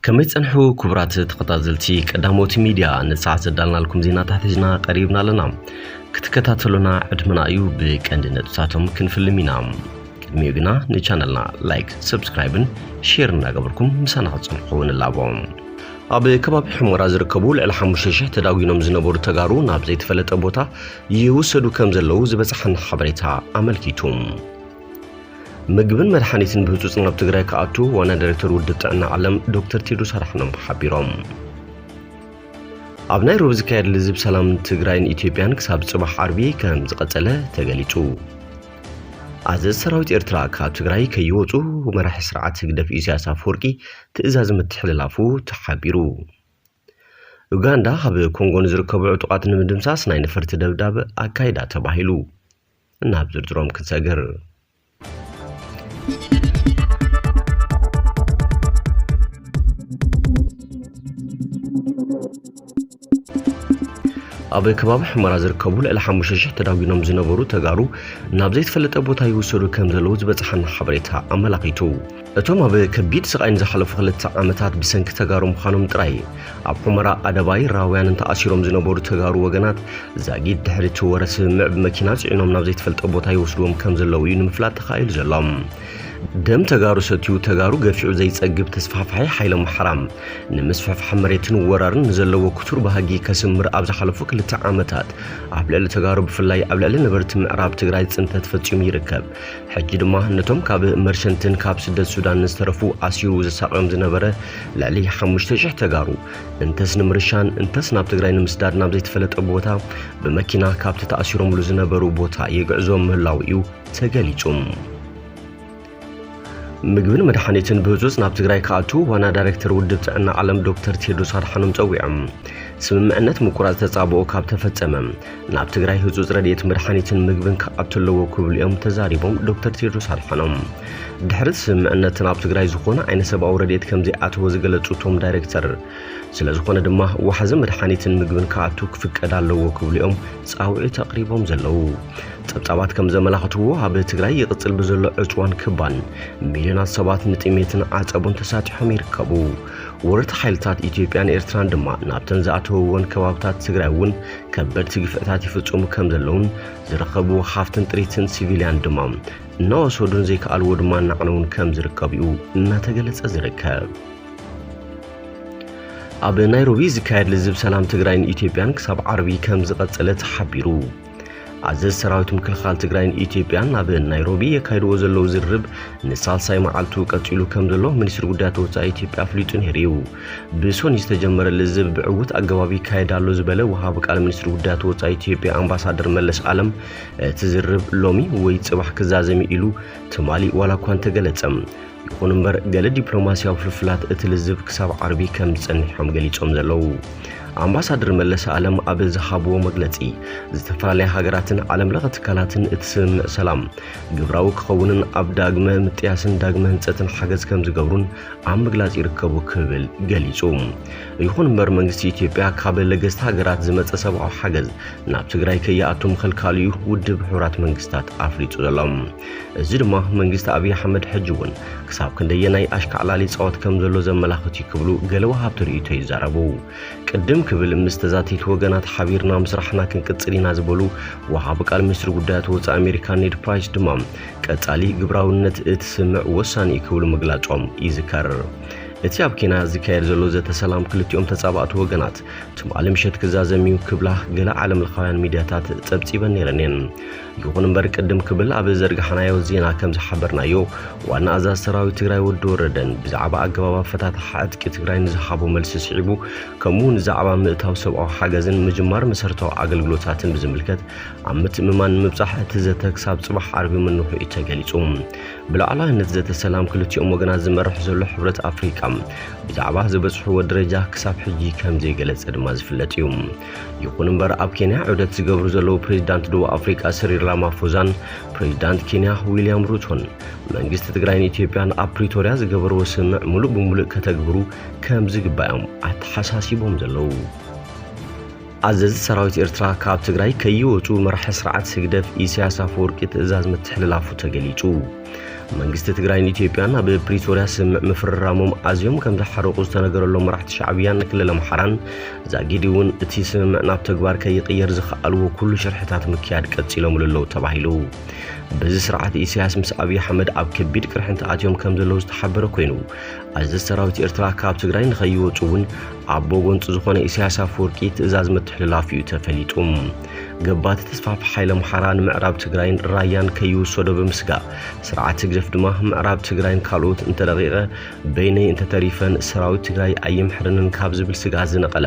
ከመይ ጸንሑ ክቡራት ተኸታተልቲ ቀዳሞት ሚድያ፣ ንሰዓት ዘዳልናልኩም ዜናታት ሒዝና ቀሪብና ኣለና። ክትከታተሉና ዕድመና እዩ። ብቀንዲ ነጥብታቶም ክንፍልም ኢና። ቅድሚኡ ግና ንቻነልና ላይክ፣ ሰብስክራይብን ሼር እናገበርኩም ምሳና ክትጸንሑ ንላቦ። ኣብ ከባቢ ሑመራ ዝርከቡ ልዕሊ ሓሙሽተ ሽሕ ተዳጒኖም ዝነበሩ ተጋሩ ናብ ዘይተፈለጠ ቦታ ይውሰዱ ከም ዘለዉ ዝበጽሓና ሓበሬታ ኣመልኪቱ። ምግብን መድሓኒትን ብህጹጽ ናብ ትግራይ ክኣቱ ዋና ዳይሬክተር ውድብ ጥዕና ዓለም ዶክተር ቴድሮስ ኣድሓኖም ሓቢሮም። ኣብ ናይሮቢ ዝካየድ ልዝብ ሰላም ትግራይን ኢትዮጵያን ክሳብ ጽባሕ ዓርቢ ከም ዝቐጸለ ተገሊጹ። ኣዘዝቲ ሰራዊት ኤርትራ ካብ ትግራይ ከይወጹ መራሒ ስርዓት ህግደፍ ኢሳያስ ኣፈወርቂ ትእዛዝ ምትሕልላፉ ተሓቢሩ። ኡጋንዳ ኣብ ኮንጎ ንዝርከቡ ዕጡቓት ንምድምሳስ ናይ ነፈርቲ ደብዳብ ኣካይዳ ተባሂሉ። ናብ ዝርዝሮም ክንሰግር። ኣብ ከባቢ ሑመራ ዝርከቡ ልዕሊ ሓሙሽተ ሽሕ ተዳጒኖም ዝነበሩ ተጋሩ ናብ ዘይተፈለጠ ቦታ ይውሰዱ ከም ዘለዉ ዝበጽሓና ሓበሬታ ኣመላኺቱ። እቶም ኣብ ከቢድ ስቓይ ንዝሓለፉ ክልተ ዓመታት ብሰንኪ ተጋሩ ምዃኖም ጥራይ ኣብ ሑመራ ኣደባይ ራውያንን ተኣሲሮም ዝነበሩ ተጋሩ ወገናት ዛጊድ ድሕሪ እቲ ወረ ስምምዕ ብመኪና ጽዒኖም ናብ ዘይተፈልጠ ቦታ ይወስድዎም ከም ዘለዉ እዩ ንምፍላጥ ተኻኢሉ ዘሎ። ደም ተጋሩ ሰትዩ ተጋሩ ገፊዑ ዘይጸግብ ተስፋሕፋሒ ሓይሊ ኣምሓራ ንምስፍሕፋሕ መሬትን ወራርን ንዘለዎ ክቱር ባህጊ ከስምር ኣብ ዝሓለፉ ክልተ ዓመታት ኣብ ልዕሊ ተጋሩ ብፍላይ ኣብ ልዕሊ ነበርቲ ምዕራብ ትግራይ ጽንተት ፈጺሙ ይርከብ። ሕጂ ድማ ነቶም ካብ መርሸንትን ካብ ስደት ሱዳን ዝተረፉ ኣሲሩ ዘሳቕዮም ዝነበረ ልዕሊ ሓሙሽተ ሽሕ ተጋሩ እንተስ ንምርሻን እንተስ ናብ ትግራይ ንምስዳድ ናብ ዘይተፈለጠ ቦታ ብመኪና ካብቲ ተኣሲሮምሉ ዝነበሩ ቦታ የግዕዞም ምህላው እዩ ተገሊጹ። ምግብን መድሓኒትን ብህጹጽ ናብ ትግራይ ክኣቱ ዋና ዳይሬክተር ውድብ ጥዕና ዓለም ዶክተር ቴድሮስ ኣድሓኖም ጸዊዖም። ስምምዕነት ምቁራጽ ተጻብኦ ካብ ተፈጸመ ናብ ትግራይ ህጹጽ ረድኤት መድሓኒትን ምግብን ክኣቱ ኣለዎ ክብሉ እዮም ተዛሪቦም ዶክተር ቴድሮስ ኣድሓኖም። ድሕሪ እቲ ስምምዕነት ናብ ትግራይ ዝኾነ ዓይነት ሰብኣዊ ረድኤት ከም ዘይኣተወ ዝገለጹ እቶም ዳይሬክተር፣ ስለ ዝኾነ ድማ ዋሕዚ መድሓኒትን ምግብን ክኣቱ ክፍቀድ ኣለዎ ክብሉ እዮም ጻውዒት ኣቕሪቦም ዘለዉ። ጸብጻባት ከም ዘመላኽትዎ ኣብ ትግራይ ይቕጽል ብዘሎ ዕጽዋን ክባን ሚልዮናት ሰባት ንጥሜትን ዓጸቦን ተሳጢሖም ይርከቡ። ወረርቲ ሓይልታት ኢትዮጵያን ኤርትራን ድማ ናብተን ዝኣተወወን ከባብታት ትግራይ እውን ከበድቲ ግፍዕታት ይፍጽሙ ከም ዘለውን ዝረኸብዎ ሃፍትን ጥሪትን ሲቪልያን ድማ እናወሰዱን ዘይከኣልዎ ድማ እናዕነውን ከም ዝርከቡ እዩ እናተገለጸ ዝርከብ። ኣብ ናይሮቢ ዝካየድ ልዝብ ሰላም ትግራይን ኢትዮጵያን ክሳብ ዓርቢ ከም ዝቐጸለ ተሓቢሩ። ኣዘዝ ሰራዊት ምክልኻል ትግራይን ኢትዮጵያን ኣብ ናይሮቢ የካይድዎ ዘለዉ ዝርርብ ንሳልሳይ መዓልቱ ቀጺሉ ከም ዘሎ ሚኒስትሪ ጉዳያት ወጻኢ ኢትዮጵያ ኣፍሊጡ ነይሩ እዩ። ብሶኒ ዝተጀመረ ልዝብ ብዕዉት ኣገባብ ይካየድ ኣሎ ዝበለ ወሃቢ ቃል ሚኒስትሪ ጉዳያት ወጻኢ ኢትዮጵያ ኣምባሳደር መለስ ኣለም፣ እቲ ዝርርብ ሎሚ ወይ ጽባሕ ክዛዘም እዩ ኢሉ ትማሊ ዋላ እኳ እንተገለጸ። ይኹን እምበር፣ ገለ ዲፕሎማስያዊ ፍልፍላት እቲ ልዝብ ክሳብ ዓርቢ ከም ዝጸንሖም ገሊጾም ዘለዉ ኣምባሳደር መለስ ኣለም ኣብ ዝሃብዎ መግለጺ፣ ዝተፈላለያ ሃገራትን ዓለም ለኸ ትካላትን እቲ ስምምዕ ሰላም ግብራዊ ክኸውንን ኣብ ዳግመ ምጥያስን ዳግመ ህንጸትን ሓገዝ ከም ዝገብሩን ኣብ ምግላጽ ይርከቡ ክብል ገሊጹ። ይኹን እምበር፣ መንግስቲ ኢትዮጵያ ካብ ለገስቲ ሃገራት ዝመጸ ሰብኣዊ ሓገዝ ናብ ትግራይ ከይኣቱ ምኽልካሉ እዩ ውድብ ሕቡራት መንግስታት ኣፍሊጡ ዘሎ። እዚ ድማ መንግስቲ ኣብይ ኣሕመድ ሕጂ እውን ክሳብ ክንደየናይ ኣሽካዕላል ይጻወት ከም ዘሎ ዘመላኽት እዩ ክብሉ ገለ ወሃብቲ ርእይቶ ይዛረቡ። ቅድም ክብል ምስ ተዛተይቲ ወገናት ሓቢርና ምስራሕና ክንቅጽል ኢና ዝበሉ ወሃቢ ቃል ሚኒስትሪ ጉዳያት ወጻኢ ኣሜሪካ ኔድ ፕራይስ ድማ ቀጻሊ ግብራውነት እቲ ስምምዕ ወሳኒ እዩ ክብሉ ምግላጾም ይዝከር። እቲ ኣብ ኬንያ ዝካየድ ዘሎ ዘተ ሰላም ክልቲኦም ተጻባእቲ ወገናት ትማሊ ምሸት ክዛዘም እዩ ክብላ ገለ ዓለም ለኻውያን ሚድያታት ጸብጺበን ነይረን እየን። ይኹን እምበር ቅድም ክብል ኣብ ዘርጋሕናዮ ዜና ከም ዝሓበርናዮ ዋና ኣዛዚ ሰራዊት ትግራይ ወዲ ወረደን ብዛዕባ ኣገባብ ኣፈታትሓ ዕጥቂ ትግራይ ንዝሃቦ መልሲ ስዒቡ ከምኡ እውን ብዛዕባ ምእታው ሰብኣዊ ሓገዝን ምጅማር መሰረታዊ ኣገልግሎታትን ብዝምልከት ኣብ ምትእምማን ንምብጻሕ እቲ ዘተ ክሳብ ጽባሕ ዓርቢ ምንውሑ እዩ ተገሊጹ። ብላዕላዋይነት ዘተ ሰላም ክልቲኦም ወገናት ዝመርሕ ዘሎ ሕብረት ኣፍሪቃ ብዛዕባ ዝበጽሕዎ ደረጃ ክሳብ ሕጂ ከም ዘይገለጸ ድማ ዝፍለጥ እዩ። ይኹን እምበር ኣብ ኬንያ ዑደት ዝገብሩ ዘለዉ ፕሬዚዳንት ደቡብ ኣፍሪቃ ስሪል ራማፎዛን ፕሬዚዳንት ኬንያ ዊልያም ሩቶን መንግስቲ ትግራይን ኢትዮጵያን ኣብ ፕሪቶርያ ዝገበርዎ ስምምዕ ሙሉእ ብሙሉእ ከተግብሩ ከም ዝግባዮም ኣተሓሳሲቦም ዘለዉ። ኣዘዚ ሰራዊት ኤርትራ ካብ ትግራይ ከይወጹ መራሒ ስርዓት ህግደፍ ኢሳያስ ኣፈወርቂ ትእዛዝ ምትሕልላፉ ተገሊጹ። መንግስቲ ትግራይን ኢትዮጵያን ኣብ ፕሪቶርያ ስምምዕ ምፍርራሞም ኣዝዮም ከም ዝሓረቑ ዝተነገረሎም መራሕቲ ሻዕብያን ክልል ኣምሓራን፣ ዛጊድ እውን እቲ ስምምዕ ናብ ተግባር ከይቕየር ዝኸኣልዎ ኩሉ ሽርሕታት ምክያድ ቀጺሎምሉ ኣለዉ ተባሂሉ። በዚ ስርዓት ኢሳያስ ምስ ኣብይ ኣሕመድ ኣብ ከቢድ ቅርሕንቲ ኣትዮም ከም ዘለዉ ዝተሓበረ ኮይኑ፣ ኣዘዝቲ ሰራዊት ኤርትራ ካብ ትግራይ ንኸይወፁ እውን ኣቦ ጎንፂ ዝኾነ ኢሳያስ ኣፈወርቂ ትእዛዝ ምትሕልላፍ እዩ ተፈሊጡ። ገባቲ ተስፋሕፋሒ ሓይሊ ኣምሓራ ንምዕራብ ትግራይን ራያን ከይውሰዶ ብምስጋእ፣ ስርዓት ህግደፍ ድማ ምዕራብ ትግራይን ካልኦት እንተለቒቐ በይነይ እንተተሪፈን ሰራዊት ትግራይ ኣይምሕረንን ካብ ዝብል ስግኣት ዝነቐለ፣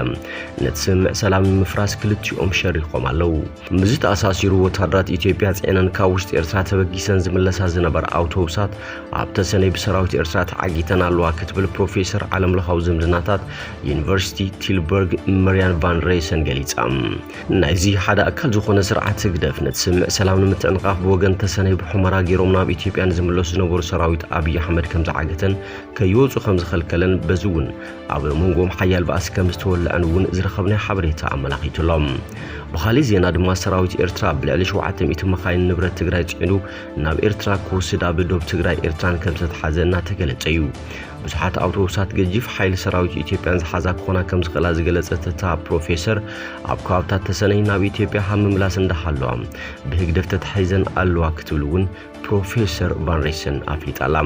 ነቲ ስምምዕ ሰላም ንምፍራስ ክልቲኦም ሸሪኾም ኣለዉ። ምስዚ ተኣሳሲሩ፣ ወታደራት ኢትዮጵያ ጽዒነን ካብ ውሽጢ ኤርትራ ተበጊሰን ዝምለሳ ዝነበራ ኣውቶቡሳት ኣብ ተሰነይ ብሰራዊት ኤርትራ ተዓጊተን ኣለዋ ክትብል ፕሮፌሰር ዓለምለኻዊ ዝምድናታት ዩኒቨርሲቲ ቲልበርግ መርያን ቫን ሬሰን ገሊጻ። ናይዚ ሓደ ኣካል ዝኾነ ስርዓት ህግደፍ ነቲ ስምምዕ ሰላም ንምትዕንቓፍ ብወገን ተሰነይ ብሑመራ ገይሮም ናብ ኢትዮጵያ ንዝምለሱ ዝነበሩ ሰራዊት ኣብይ ኣሕመድ ከም ዝዓገተን ከይወጹ ከም ዝኸልከለን በዚ እውን ኣብ መንጎም ሓያል ባእሲ ከም ዝተወልዐን እውን ዝረኸብናዮ ሓበሬታ ኣመላኺቱ ኣሎ። ብኻሊእ ዜና ድማ ሰራዊት ኤርትራ ብልዕሊ ሸውዓተ ሚእቲ መኻይን ንብረት ትግራይ ጽዒኑ ናብ ኤርትራ ክወስድ ኣብ ዶብ ትግራይ ኤርትራን ከም ዝተትሓዘ እናተገለጸ እዩ። ብዙሓት ኣውቶቡሳት ገጂፍ ሓይሊ ሰራዊት ኢትዮጵያን ዝሓዛ ክኾና ከም ዝኽእላ ዝገለጸት እታ ፕሮፌሰር፣ ኣብ ከባብታት ተሰነይ ናብ ኢትዮጵያ ካብ ምምላስ እንዳሃለዋ ብህግደፍ ተታሒዘን ኣለዋ ክትብል እውን ፕሮፌሰር ቫን ሬሰን ኣፍሊጣ ኣላ።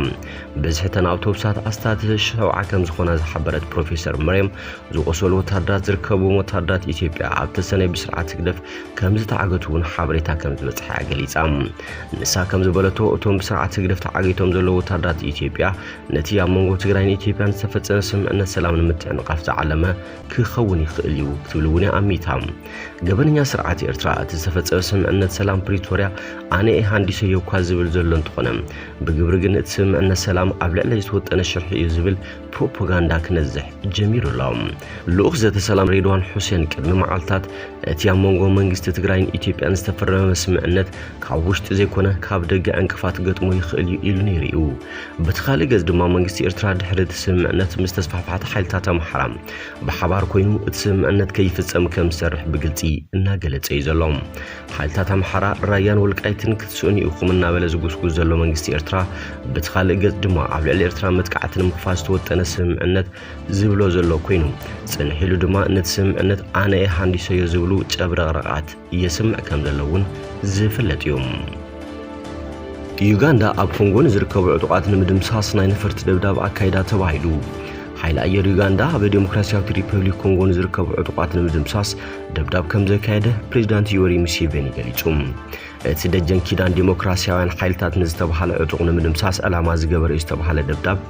ብዝሒ እተን ኣውቶቡሳት ኣስታት ሸውዓ ከም ዝኾና ዝሓበረት ፕሮፌሰር መርየም፣ ዝቖሰሉ ወታደራት ዝርከብዎም ወታደራት ኢትዮጵያ ኣብ ተሰነይ ብስርዓት ህግደፍ ከም ዝተዓገቱ እውን ሓበሬታ ከም ዝበጽሐ እያ ገሊጻ። ንሳ ከም ዝበለቶ፣ እቶም ብስርዓት ህግደፍ ተዓጊቶም ዘለዉ ወታደራት ኢትዮጵያ ነቲ ኣብ መንጎ ትግራይን ኢትዮጵያን ዝተፈጸመ ስምምዕነት ሰላም ንምትዕንቓፍ ዝዓለመ ክኸውን ይኽእል እዩ ክትብል እውን እያ ኣሚታ። ገበነኛ ስርዓት ኤርትራ እቲ ዝተፈጸመ ስምምዕነት ሰላም ፕሪቶርያ ኣነ እየ ሃንዲሰዮ እኳ ዝብል ዘሎ እንተኾነ፣ ብግብሪ ግን እቲ ስምምዕነት ሰላም ኣብ ልዕለይ ዝተወጠነ ሽርሒ እዩ ዝብል ፕሮፓጋንዳ ክነዝሕ ጀሚሩ ኣሎ። ልኡኽ ዘተ ሰላም ሬድዋን ሑሴን ቅድሚ መዓልታት እቲ ኣብ መንጎ መንግስቲ ትግራይን ኢትዮጵያን ዝተፈረመ ስምምዕነት ካብ ውሽጢ ዘይኮነ ካብ ደገ ዕንቅፋት ክገጥሞ ይኽእል እዩ ኢሉ ነይሩ እዩ። በቲ ካልእ ገጽ ድማ መንግስቲ ኤርትራ ድሕሪ እቲ ስምምዕነት ምስ ተስፋሕፋሕቲ ሓይልታት ኣምሓራ ብሓባር ኮይኑ እቲ ስምምዕነት ከይፍጸም ከም ዝሰርሕ ብግልጺ እናገለጸ እዩ ዘሎ። ሓይልታት ኣምሓራ ራያን ወልቃይትን ክትስእኑ ኢኹም እናበለ ዝጉስጉስ ዘሎ መንግስቲ ኤርትራ፣ በቲ ካልእ ገጽ ድማ ኣብ ልዕሊ ኤርትራ መጥቃዕቲ ንምኽፋት ዝተወጠነ ስምምዕነት ዝብሎ ዘሎ ኮይኑ፣ ጽንሕ ኢሉ ድማ ነቲ ስምምዕነት ኣነ እየ ሃንዲሰዮ ዝብሉ ጨብረቕረቓት የስምዕ ከም ዘሎ እውን ዝፍለጥ እዩ። ዩጋንዳ ኣብ ኮንጎ ንዝርከቡ ዕጡቓት ንምድምሳስ ናይ ነፈርቲ ደብዳብ ኣካይዳ ተባሂሉ። ሓይሊ ኣየር ዩጋንዳ ኣብ ዴሞክራሲያዊት ሪፐብሊክ ኮንጎ ንዝርከቡ ዕጡቓት ንምድምሳስ ደብዳብ ከም ዘካየደ ፕሬዚዳንት ዮወሪ ሙሴቬኒ ገሊጹ። እቲ ደጀን ኪዳን ዴሞክራሲያውያን ሓይልታት ንዝተባሃለ ዕጡቕ ንምድምሳስ ዕላማ ዝገበረ እዩ ዝተባሃለ ደብዳብ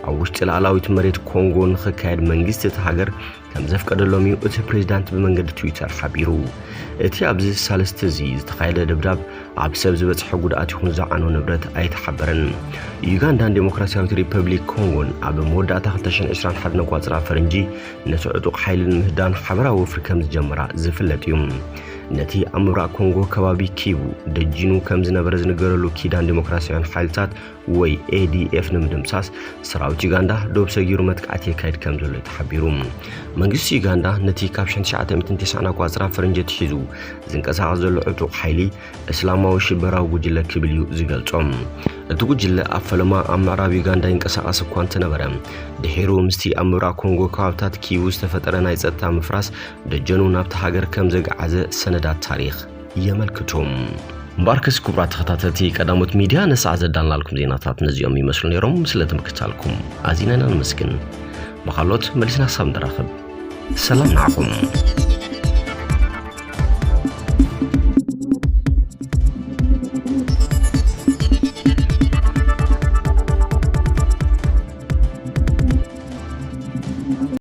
ኣብ ውሽጢ ላዕላዊት መሬት ኮንጎ ንኽካየድ መንግስቲ እቲ ሃገር ከም ዘፍቀደሎም እዩ እቲ ፕሬዚዳንት ብመንገዲ ትዊተር ሓቢሩ። እቲ ኣብዚ ሳልስቲ እዚ ዝተኻየደ ደብዳብ ኣብ ሰብ ዝበጽሐ ጉድኣት ይኹን ዝዓኖ ንብረት ኣይተሓበረን። ዩጋንዳን ዴሞክራሲያዊት ሪፐብሊክ ኮንጎን ኣብ መወዳእታ ክልተ ሽሕን ዕስራን ሓደን ኣቋጽራ ፈረንጂ ነቲ ዕጡቕ ሓይሊ ንምህዳን ሓበራዊ ወፍሪ ከም ዝጀመራ ዝፍለጥ እዩ። ነቲ ኣብ ምብራቕ ኮንጎ ከባቢ ኪቡ ደጂኑ ከም ዝነበረ ዝንገረሉ ኪዳን ዴሞክራሲያውያን ሓይልታት ወይ ኤ ዲ ኤፍ ንምድምሳስ ሰራዊት ዩጋንዳ ዶብ ሰጊሩ መጥቃዕቲ የካይድ ከም ዘሎ እዩ ተሓቢሩ። መንግስቲ ዩጋንዳ ነቲ ካብ ሽሕን ትሽዓተ ሚእትን ተስዓን ኣቋጽራ ፈረንጂ ኣትሒዙ ዝንቀሳቐስ ዘሎ ዕጡቕ ሓይሊ እስላማዊ ሽበራዊ ጉጅለ ክብል እዩ ዝገልጾ። እቲ ጉጅለ ኣብ ፈለማ ኣብ ምዕራብ ዩጋንዳ ይንቀሳቐስ እኳ እንተነበረ፣ ድሒሩ ምስቲ ኣብ ምብራቕ ኮንጎ ከባብታት ኪቡ ዝተፈጠረ ናይ ጸጥታ ምፍራስ ደጀኑ ናብቲ ሃገር ከም ዘግዓዘ ሰነዳት ታሪኽ የመልክቱ። እምበኣርከስ ክቡራት ተኸታተልቲ ቀዳሞት ሚድያ፣ ነሰዓ ዘዳልናልኩም ዜናታት ነዚኦም ይመስሉ ነይሮም። ስለ ምክታልኩም ኣዚና ኢና ነመስግን። ብኻልኦት መሊስና ክሳብ ንራኸብ፣ ሰላም ንዓኹም።